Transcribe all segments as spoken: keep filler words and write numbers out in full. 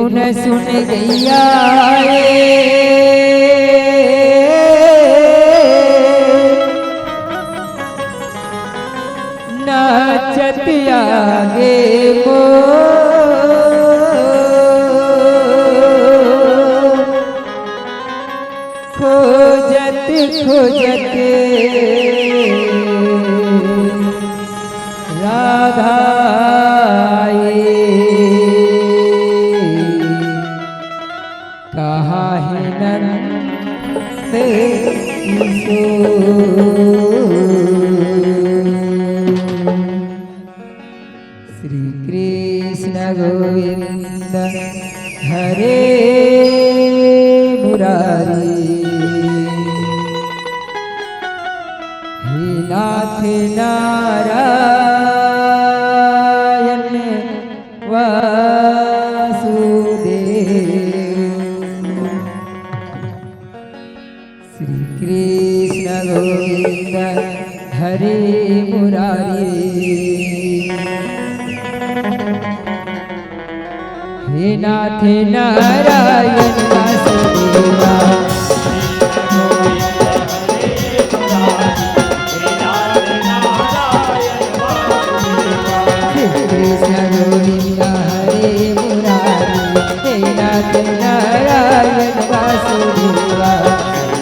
सुन सुन गैया ए, नाचत आगे मोर, खोजत खोजत राधा ए, कहाँ हे नंद किशोर। श्री कृष्ण गोविंद हरे मुरारी। हे नाथ नारायण वासुदेव। श्री कृष्ण गोविंद हरे मुरारी। हे नाथ नारायण वासुदेवा। श्री कृष्ण गोविंद हरे मुरारी। हे नाथ नारायण वासुदेवा।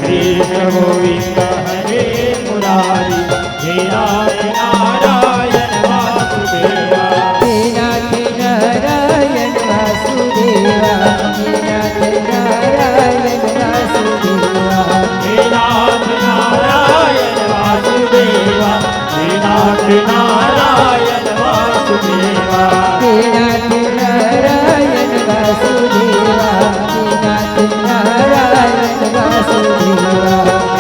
कृष्ण गोविंद हरे मुरारी। हे नाथ नारायण वासुदेवा। हे नाथ नारायण वासुदेवा। हे नाथ नारायण वासुदेवा। हे नाथ नारायण वासुदेवा। हे नाथ नारायण वासुदेवा। हे नाथ नारायण वासुदेवा। हे नाथ नारायण वासुदेवा।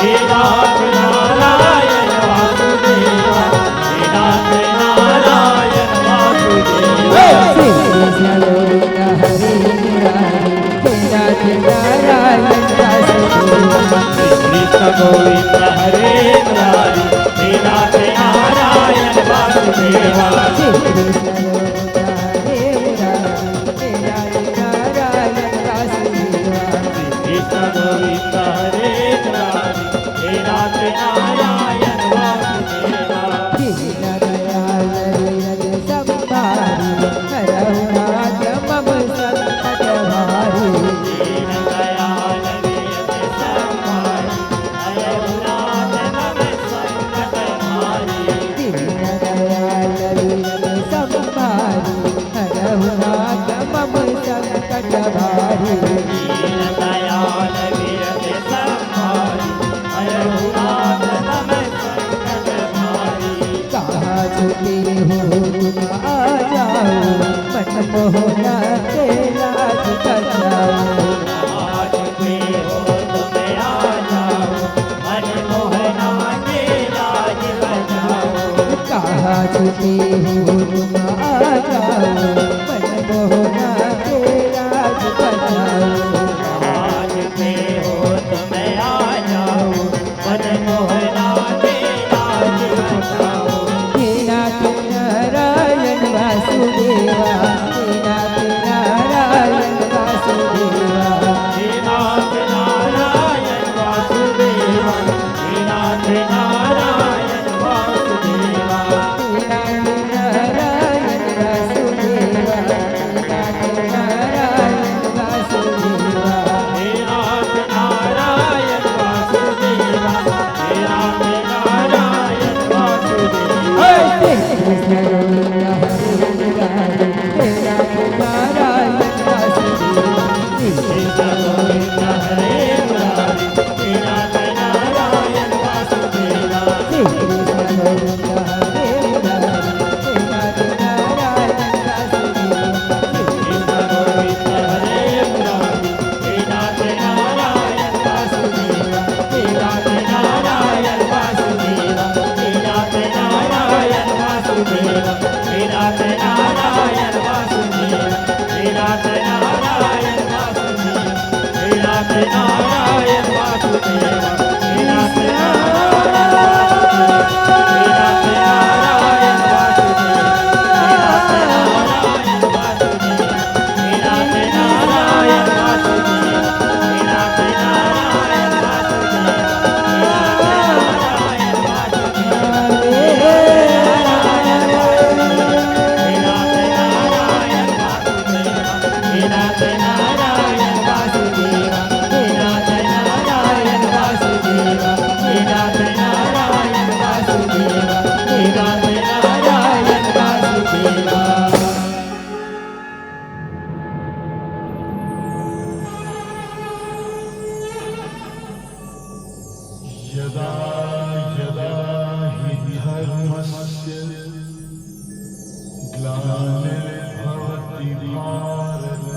हे नाथ नारायण वासुदेवा। हे नाथ नारायण वासुदेवा। श्री कृष्ण गोविंद हरे मुरारी। हे नाथ नारायण वासुदेवा। श्री कृष्ण गोविंद हरे मुरारी। हे नाथ नारायण वासुदेवा। श्री कृष्ण गोविंद हरे मुरारी। हे नाथ नारायण वासुदेवा। श्री कृष्ण गोविंद हरे मुरारी। हे नाथ नारायण वासुदेवा। दीन दयाल विरज संभारी, हरहु नाथ मम संकट भारी। दीन दयाल विरज संभारी, हरहु नाथ मम संकट भारी। दीन दयाल विरज संभारी, हरहु नाथ मम संकट भारी। दीन दयाल विरज संभारी, हरहु नाथ मम संकट भारी। कहाँ छुपे हो तुम आ जाओ, मन मोहना के लाज बचाओ। कहाँ छुपे हो तुम आ जाओ, मन मोहना के लाज बचाओ। कहाँ छुपे हो तुम आ जाओ, मन मोहना के लाज बचाओ। कहाँ छुपे हो तुम आ जाओ, मन मोहना के लाज बचाओ। हे नाथ नारायण वासुदेवा, हे नाथ यदा यदा हि धर्मस्य ग्लानिर्भवति भारत,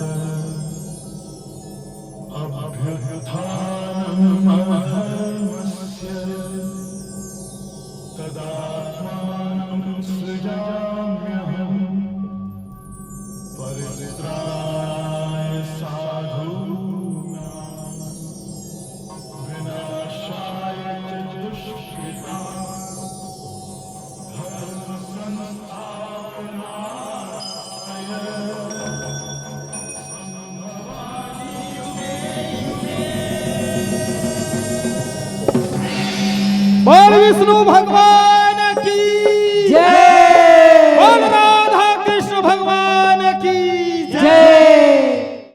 अभ्युत्थानम् अधर्मस्य तदात्मानं सृजाम्यहम्। परित्राणाय साधूनां विनाशाय च दुष्कृताम्। धर्मसंस्थापनार्थाय बोल विष्णु भगवान